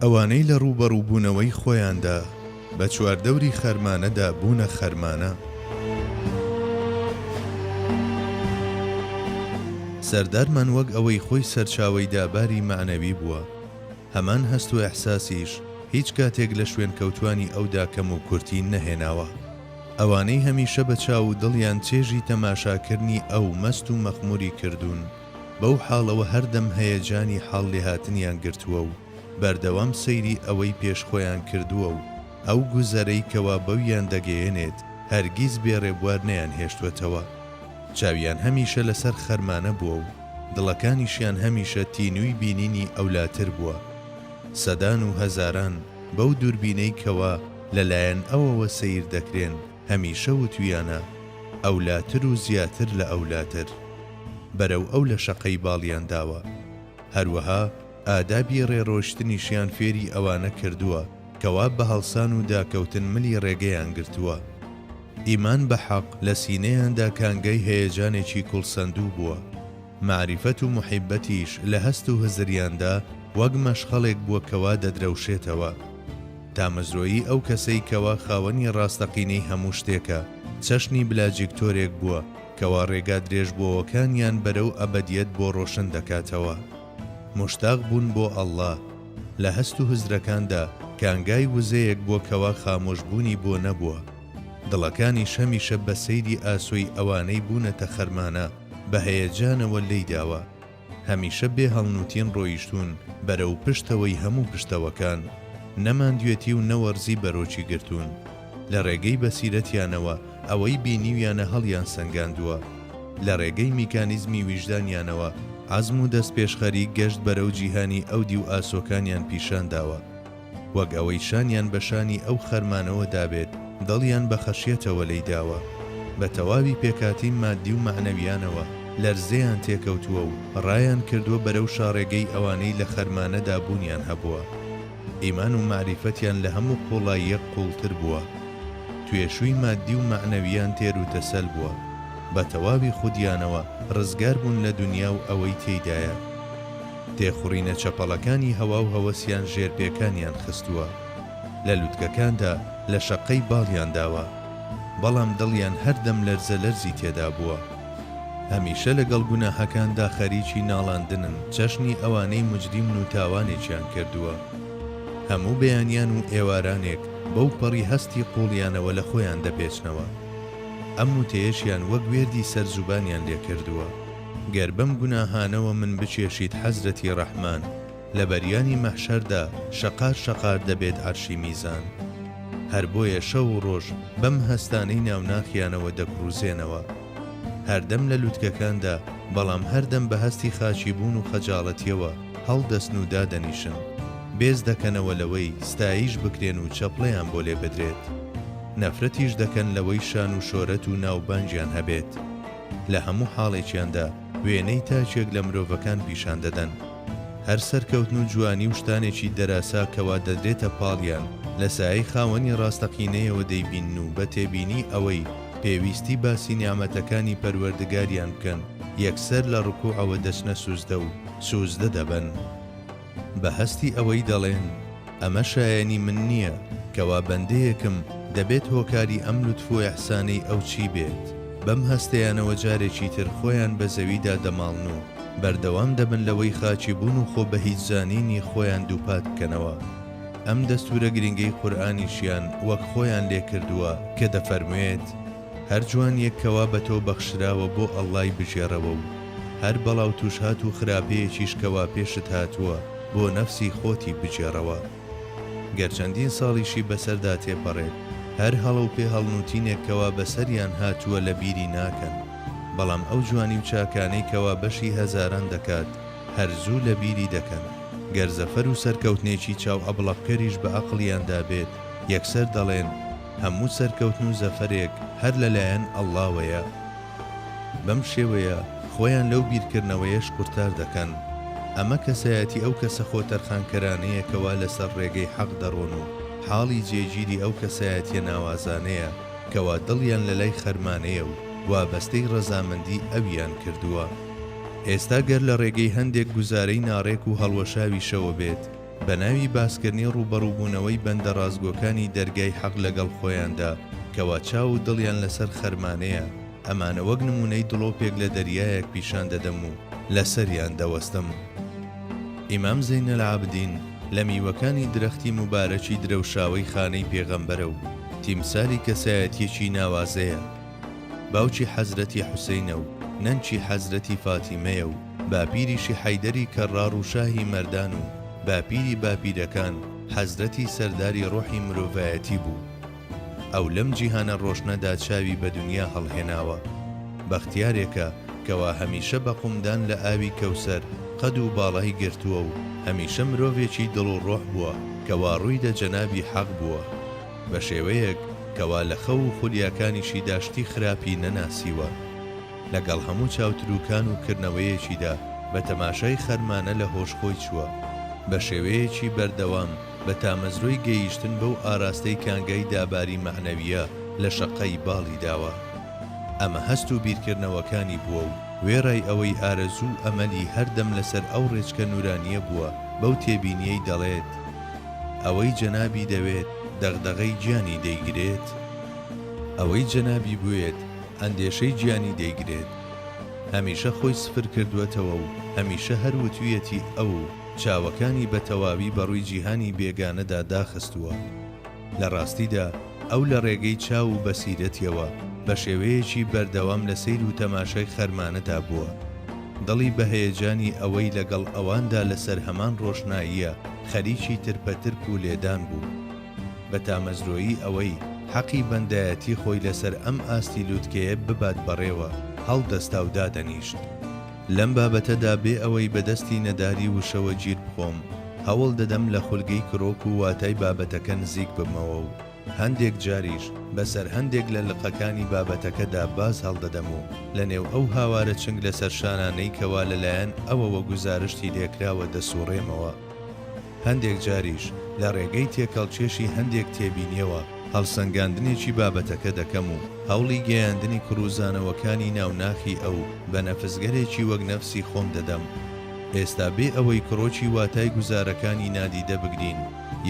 ئەوانەی لە ڕووبەڕووبوونەوەی خۆیاندا بە چواردەوری خەرمانەدا بوونە خەرمانە. سەردارمان وەک ئەوەی خۆی سەرچاوەی داباری مەعنەوی بووە، هەمان هەست و ئیحساسیش هیچ کاتێک لە شوێنکەوتوانی ئەودا کەموکورتی نەهێناوە. ئەوانەی هەمیشە بە چاو و دڵیان چێژی تەماشاکرنی ئەو مەست و مەخموری کردوون، بەو حاڵەوە هەردەم هەیەجانی حاڵ لێهاتنیان گرتووە و بەردەوام سەیری ئەوەی پێش خۆیان کردووە و ئەو گوزەرەی کەوا بەویان دەگەیەنێت هەرگیز بێ ڕێبوار نەیانهێشتووەتەوە. چاویان هەمیشە لەسەر خەرمانە بووە و دڵەکانیشیان هەمیشە تینووی بینینی ئەولاتر بووە. سەدان و هەزاران بەو دووربینەی کەوا لە لایەن ئەوەوە سەیر دەکرێن هەمیشە وتویانە ئەولاتر و زیاتر لە ئەولاتر. بەرەو ئەو لە شەقەی باڵیان داوە. هەروەها ئادابی ڕێڕۆیشتنیشیان فێری ئەوانە کردووە کەوا بە هەڵسان و داکەوتن ملی ڕێگەیان گرتووە. ئیمان بە حەق لە سینەیاندا کانگای هەیەجانێکی کوڵسەندوو بووە. مەعریفەت و موحیبەتیش لە هەست و هزریاندا وەک مەشخەڵێک بووە کەوا دەدرەوشێتەوە. تامەزرۆیی ئەو کەسەی کەوا خاوەنی ڕاستەقینەی هەموو شتێکە، چەشنی بلاجیکتۆرێک بووە کەوا ڕێگا درێژبووەوەکانیان بەرەو ئەبەدیەت بۆ ڕۆشن دەکاتەوە. موشتاق بوون بۆ اللە لە هەست و هزرەکاندا کانگای وزەیەک بووە کەوا خامۆش بوونی بۆ نەبووە. دڵەکانیش هەمیشە بە سەیری ئاسۆی ئەوانەی بوونەتە خەرمانە بە هەیەجانەوە لێی داوە. هەمیشە بێ هەڵنووتین ڕۆیشتوون بەرەو پشتەوەی هەموو پشتەوەکان. نە ماندوێتی و نە وەرزی بەرۆکی گرتوون. لە ڕێگەی بەسیرەتیانەوە ئەوەی بینیویانە هەڵیانسەنگاندووە. لە ڕێگەی میکانیزمی ویژدانیانەوە عەزم و دەستپێشخەری گەشت بەرەو جیهانی ئەودیو ئاسۆکانیان پیشان داوە. وەک ئەوەی شانیان بە شانی ئەو خەرمانەوە دابێت، دڵیان بە خەشیەتەوە لێی داوە. بە تەواوی پێکهاتەی ماددی و مەعنەویانەوە لەرزەیان تێکەوتووە و ڕایان کردووە بەرەو شاڕێگەی ئەوانەی لە خەرمانەدا بوونیان هەبووە. ئیمان و مەعریفەتیان لە هەموو قووڵاییەک قووڵتر بووە. توێشووی ماددی و مەعنەویان تێروتەسەل بووە. بە تەواوی خودیانەوە ڕزگار بوون لە دونیا و ئەوەی تێیدایە. تێخوڕینە چەپەڵەکانی هەوا و هەوەسیان ژێر پێکانیان خستووە. لە لوتکەکاندا لە شەققەی باڵیان داوە. بەڵام دڵیان هەردەم لەرزە لەرزی تێدا بووە. هەمیشە لەگەڵ گوناحەکاندا خەریکی ناڵاندنن چەشنی ئەوانەی موجریمن و تاوانێکیان کردووە. هەموو بەیانیان و ئێوارانێک بەو پەڕی هەستی قووڵیانەوە لە خۆیان دەپێچنەوە. ئەم وتەیەشیان وەک وێردی سەر زوبانیان لێ کردووە. گەر بەم گوناهانەوە من بکێشیت حەزرەتی ڕەحمان، لە بەریانی مەحشەردا شەقار شەقار دەبێت عەرشی میزان. هەر بۆیە شەو و ڕۆژ بەم هەستانەی ناو ناخیانەوە دەکڕوزێنەوە. هەردەم لە لوتکەکاندا، بەڵام هەردەم بە هەستی خاکیبوون و خەجاڵەتیەوە هەڵدەستن و دادەنیشن. بێز دەکەنەوە لەوەی ستایش بکرێن و چەپڵەیان بۆ لێ بدرێت. نەفرەتیش دەکەن لەوەی شان و شۆرەت و ناوبانگیان هەبێت. لە هەموو حاڵێکیاندا وێنەی تاکێک لە مرۆڤەکان پیشان دەدەن. هەر سەرکەوتن و جوانی و شتانێکی دەراسا کەوا دەدرێتە پاڵیان لە سایەی خاوەنی ڕاستەقینەیەوە دەیبینن و بە تێبینی ئەوەی پێویستی باسی نیعمەتەکانی پەروەردگاریان بکەن یەکسەر لە ڕکوعەوە دەچنە سوجدە و سوجدە دەبەن. بە هەستی ئەوەی دەڵێن، ئەمە شایەنی من نییە، کەوا بەندەیەکم، دەبێت هۆکاری ئەم لوتف و ئیحسانەی ئەو چی بێت؟ بەم هەستەیانەوە جارێکی تر خۆیان بە زەویدا دەماڵن و بەردەوام دەبن لەوەی خاکی بوون و خۆ بەهیچ زانینی خۆیان دووپات بکەنەوە. ئەم دەستوورە گرنگەی قورئانیشیان وەک خۆیان لێ کردووە کە دەفەرموێت، هەر جوانیەک کەوا بە تۆ بەخشراوە بۆ اللە ی بگێڕەوە و هەر بەڵا و توشهات و خراپەیەکیش کەوا پێشت هاتووە بۆ نەفسی خۆتی بگێڕەوە گەر چەندین ساڵیشی بەسەردا تێپەڕێت هەر هەڵە و پێهەڵنوتینێک کەوا بەسەریان هاتووە لە بیری ناکەن بەڵام ئەو جوانی و چاکانەی کەوا بەشی هەزاران دەکات هەر زوو لە بیری دەکەن گەر زەفەر و سەرکەوتنێکی چاو ئەبڵەقکەریش بە ئەقڵیاندا بێت یەکسەر دەڵێن هەموو سەرکەوتن و زەفەرێک هەر لە لایەن اللە وەیە. بەم شێوەیە خۆیان لەو بیرکردنەوەیەش قورتار دەکەن. ئەمە کەسایەتی ئەو کەسە خۆتەرخانکەرانەیە کەوا لەسەر ڕێگەی حەق دەڕۆن و حاڵی جێگیری ئەو کەسایەتیە ناوازانەیە کەوا دڵیان لەلای خەرمانەیە و وابەستەی ڕەزامەندی ئەویان کردووە. ئێستا گەر لە ڕێگەی هەندێک گوزارەی ناڕێک و هەڵوەشاویشەوە بێت. بە ناوی باسکردنی ڕووبەڕووبوونەوەی بەندە ڕاستگۆکانی دەرگای حەق لەگەڵ خۆیاندا کەوا چاو و دڵیان لەسەر خەرمانەیە، ئەمانە وەک نموونەی دڵۆپێک لە دەریایەک پیشان دەدەم و لەسەریان دەوەستم. ئیمام زەینەلعابدین لە میوەکانی درەختی موبارەکی درەوشاوەی خانەی پێغەمبەرە و تیمسالی کەسایەتییەکی ناوازەیە. باوکی حەزرەتی حوسەینە و نەنکی حەزرەتی فاتیمەیە و باپیریشی حەیدەری کەڕڕاڕ و شاهی مەردان و باپیری باپیرەکان حەزرەتی سەرداری ڕۆحی مرۆڤایەتی بوو. ئەو لەم جیهانە ڕۆشنەدا چاوی بە دونیا هەڵهێناوە. بەختیارێکە کەوا هەمیشە بە قومدان لە ئاوی کەوسەر قەد و باڵای گرتووە و هەمیشە مرۆڤێکی دڵ و ڕۆح بووە کەوا ڕووی لە جەنابی حەق بووە. بە شێوەیەک کەوا لە خەو و خولیاکانیشیدا شتی خراپی نەناسیوە. لەگەڵ هەموو چاوتروکان و کردنەوەیەکیدا بە تەماشای خەرمانە لە هۆش خۆی چووە. بە شێوەیەکی بەردەوام بە تامەزرۆی گەیشتن بەو ئاراستەی کانگای داباری مەعنەوییە لە شەققەی باڵی داوە. ئەمە هەست و بیرکردنەوەکانی بووە و وێڕای ئەوەی ئارەزوو و ئەمەلی هەردەم لەسەر ئەو ڕێچکە نوورانییە بووە بەو تێبینییەی دەڵێت، ئەوەی جەنابی دەوێت دەغدەغەی گیانی دەیگرێت؟ ئەوەی جەنابی بوێت ئەندێشەی گیانی دەیگرێت؟ هەمیشە خۆی سفر کردووەتەوە و هەمیشە هەر وتویەتی ئەو و چاوەکانی بە تەواوی بە ڕووی جیهانی بێگانەدا داخستووە. لە ڕاستیدا ئەو لە ڕێگەی چاو و بەسیرەتیەوە بە شێوەیەکی بەردەوام لە سەیر و تەماشای خەرمانەدا بووە. دڵی بە هەیەجانی ئەوەی لەگەڵ ئەواندا لەسەر هەمان ڕۆشناییە خەریکی ترپە ترپ و لێدان بوو. بە تامەزرۆیی ئەوەی حەقی بەندایەتی خۆی لەسەر ئەم ئاستی لوتکەیە ببات بەڕێوە هەڵدەستا و دادەنیشت. لەم بابەتەدا بێ ئەوەی بە دەستی نەداری وشەوە گیر بخۆم، هەوڵ دەدەم لە خولگەی کرۆک و واتای بابەتەکە نزیک ببمەوە و هەندێک جاریش بە سەر هەندێک لە لقەکانی بابەتەکەدا باز هەڵدەدەم و لە نێو ئەو هاوارە چنگ لەسەر شانانەی کەوا لە لایەن ئەوەوە گوزارشتی لێکراوە دەسوڕێمەوە. هەندێک جاریش لە ڕێگەی تێکهەڵکێشی هەندێک تێبینیەوە هەڵسەنگاندنێکی بابەتەکە دەکەم و هەوڵی گەیاندنی کڕوزانەوەکانی ناو ناخی ئەو بە نەفسگەلێکی وەک نەفسی خۆم دەدەم. ئێستا بێ ئەوەی کڕۆکی واتای گوزارەکانی نادیدە بگرین،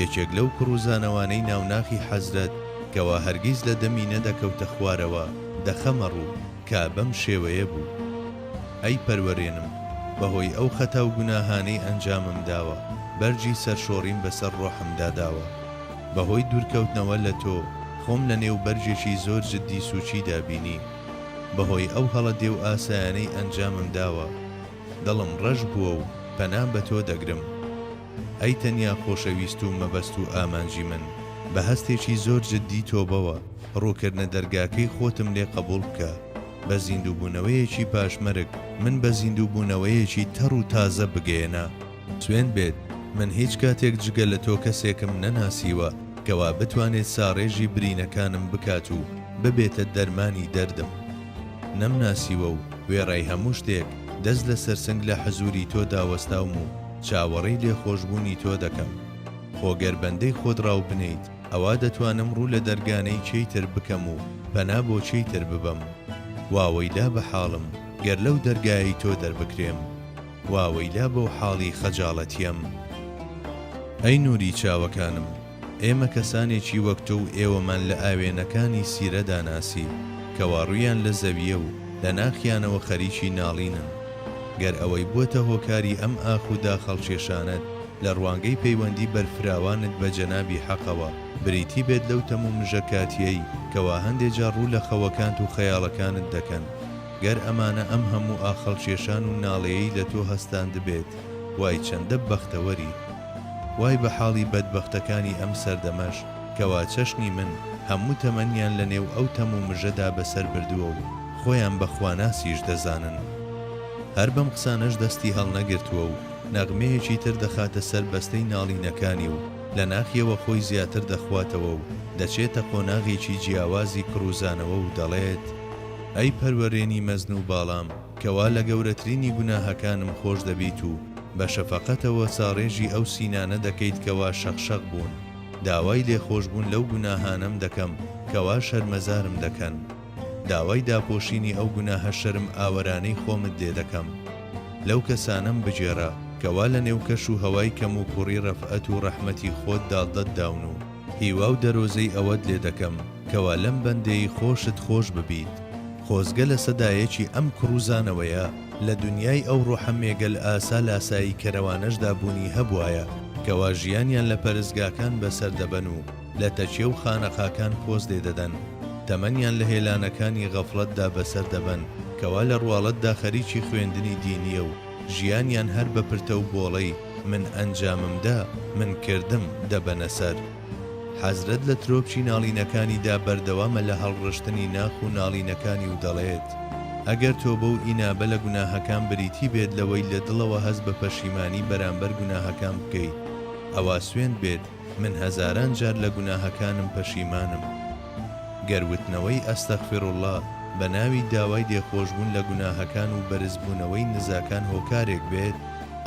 یەکێک لەو کڕوزانەوانەی ناو ناخی حەزرەت کەوا هەرگیز لە دەمی نەدەکەوتە خوارەوە دەخەمە ڕوو کە بەم شێوەیە بوو. ئەی پەروەرێنم، بەهۆی ئەو خەتا و گوناهانەی ئەنجامم داوە، بەرگی سەرشۆڕیم بەسەر ڕۆحمدا داوە. بەهۆی دوورکەوتنەوە لە تۆ، خۆم لە نێو بەرگێکی زۆر جددی سووکیدا بینی. بەهۆی ئەو هەڵە دێوئاسایانەی ئەنجامم داوە، دڵم ڕەش بووە و پەنا بە تۆ دەگرم. ئەی تەنیا خۆشەویست و مەبەست و ئامانجی من، بە هەستێکی زۆر جددی تۆبەوە، ڕووکردنە دەرگاکەی خۆتم لێ قەبووڵ بکە. بە زیندووبوونەوەیەکی پاش مەرگ، من بە زیندووبوونەوەیەکی تەڕ و تازە بگەیەنە. سوێند بێت، من هیچ کاتێک جگە لە تۆ کەسێکم نەناسیوە کەوا بتوانێت ساڕێژی برینەکانم بکات و ببێتە دەرمانی دەردم. نەمناسیوە و وێڕای هەموو شتێک دەست لەسەر سنگ لە حزووری تۆدا وەستاوم و چاوەڕێی لێخۆشبوونی تۆ دەکەم. خۆ گەر بەندەی خۆت ڕاو بنێیت، ئەوا دەتوانم ڕوو لە دەرگانەی کێی تر بکەم و پەنا بۆ کێی تر ببەم؟ واوەیلا بە حاڵم گەر لەو دەرگایەی تۆ دەربکرێم. واوەیلا بەو حاڵی خەجاڵەتیەم. ئەی نووری چاوەکانم، ئێمە کەسانێکی وەک تۆ و ئێوەمان لە ئاوێنەکانی سیرەدا ناسی، کەوا ڕوویان لە زەوییە و لە ناخیانەوە خەریکی ناڵینن. گەر ئەوەی بووەتە هۆکاری ئەم ئاخ و داخ هەڵکێشانەت لە ڕوانگەی پەیوەندی بەرفراوانت بە جەنابی حەقەوە، بریتی بێت لەو تەم و مژە کاتییەی کەوا هەندێ جار ڕوو لە خەوەکانت و خەیاڵەکانت دەکەن، گەر ئەمانە ئەم هەموو ئاخهەڵکێشان و ناڵەیەی لە تۆ هەستاندبێت، وای چەندە بەختەوەری! وای بە حاڵی بەدبەختەکانی ئەم سەردەمەش کەوا چەشنی من هەموو تەمەنیان لە نێو ئەو تەم و مژەدا بەسەر بردووە و خۆیان بە خواناسیش دەزانن. هەر بەم قسانەش دەستی هەڵنەگرتووە و نەغمەیەکی تر دەخاتە سەر بەستەی ناڵینەکانی و لە ناخیەوە خۆی زیاتر دەخواتەوە و دەچێتە قۆناغێکی جیاوازی کڕوزانەوە و دەڵێت، ئەی پەروەرێنی مەزن و باڵام کەوا لە گەورەترینی گوناهەکانم خۆش دەبیت و بە شەفەقەتەوە ساڕێژی ئەو سینانە دەکەیت کەوا شەق شەق بوون، داوای لێخۆشبوون لەو گوناهانەم دەکەم کەوا شەرمەزارم دەکەن، داوای داپۆشینی ئەو گوناهە شەرم ئاوەرانەی خۆمت لێ دەکەم. لەو کەسانەم بگێڕە. کەوا لە نێو کەش و هەوای کەموکوڕی ڕەفئەت و ڕەحمەتی خۆت داڵدەت داون و هیوا و دەرۆزەی ئەوەت لێ دەکەم کەوا لەم بەندەیەی خۆشت خۆش ببیت. خۆزگە لە سەدایەکی ئەم کڕوزانەوەیە لە دونیای ئەو ڕۆحە مێگەل ئاسا لاسایی کەرەوانەشدا بوونی هەبوایە کەوا ژیانیان لە پەرستگاکان بەسەر دەبەن و لە تەکیە و خانەقاکان پۆز لێ دەدەن تەمەنیان لە هێلانەکانی غەفڵەتدا بەسەر دەبەن کەوا لە ڕواڵەتدا خەریکی خوێندنی دینیە و ژیانیان هەر بە پرتە و بۆڵەی من ئەنجامم دا، من کردم، دەبەنە سەر. حەزرەت لە ترۆپکی ناڵینەکانیدا بەردەوامە لە هەڵڕشتنی ناخ و ناڵینەکانی و دەڵێت، ئەگەر تۆبە و ئینابە لە گوناهەکان بریتی بێت لەوەی لە دڵەوە هەست بە پەشیمانی بەرامبەر گوناهەکان بکەیت، ئەوا سوێند بێت من هەزاران جار لە گوناهەکانم پەشیمانم. گەر وتنەوەی استغفراللە بە ناوی داوای لێخۆشبوون لە گوناهەکان و بەرزبوونەوەی نزاکان هۆکارێک بێت،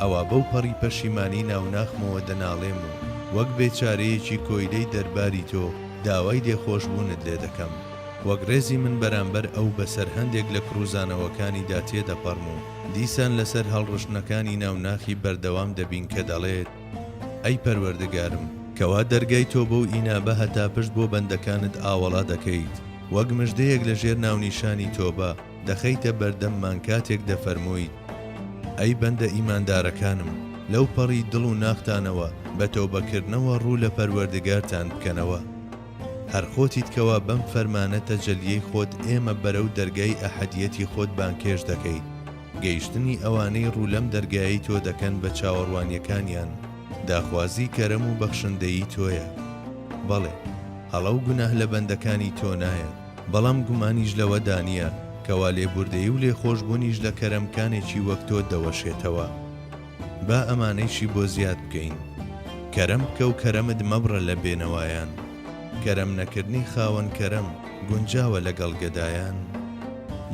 ئەوا بەو پەڕی پەشیمانی ناو ناخمەوە دەناڵێم و وەک بێچارەیەکی کۆیلەی دەرباری تۆ داوای لێخۆشبوونت لێدەکەم. وەک ڕێزی من بەرامبەر ئەو بەسەر هەندێک لە کڕوزانەوەکانیدا تێدەپەڕم و دیسان لەسەر هەڵڕشتنەکانی ناو ناخی بەردەوام دەبین کە دەڵێت، ئەی پەروەردگارم، کەوا دەرگای تۆبە و ئینابە هەتا پشت بۆ بەندەکانت ئاوەڵا دەکەیت، وەک مژدەیەک لە ژێر ناونیشانی تۆبە، دەخەیتە بەردەممان کاتێک دەفەرموویت، ئەی بەندە ئیماندارەکانم، لەو پەڕی دڵ و ناختانەوە بە تۆبەکردنەوە ڕوو لە پەروەردگارتان بکەنەوە. هەر خۆتیت کەوا بەم فەرمانە تەجەلیەی خۆت ئێمە بەرەو دەرگای ئەحەدیەتی خۆت بانگهێشت دەکەیت، گەیشتنی ئەوانەی ڕوو لەم دەرگایەی تۆ دەکەن بە چاوەڕوانیەکانیان داخوازی کەرەم و بەخشندەیی تۆیە. بەڵێ، هەڵە و گوناه لە بەندەکانی تۆ نایەت، بەڵام گومانیش لەوەدا نیە کەوا لێبوردەیی و لێخۆشبوونیش لە کەرەمکانێکی وەک تۆ دەوەشێتەوە. با ئەمانەیشی بۆ زیاد بکەین. کەرەم بکە و کەرەمت مەبڕە لە بێنەوایان. کەرەم نەکردنی خاوەن کەرەم گونجاوە لەگەڵ گەدایان؟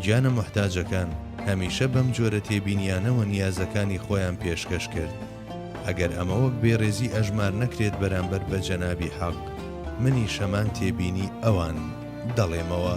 گیانە موحتاجەکان هەمیشە بەم جۆرە تێبینیانەوە نیازەکانی خۆیان پێشکەش کرد. ئەگەر ئەمە وەک بێڕێزی ئەژمار نەکرێت بەرامبەر بە جەنابی حەق، منیش هەمان تێبینی ئەوان دەڵێمەوە.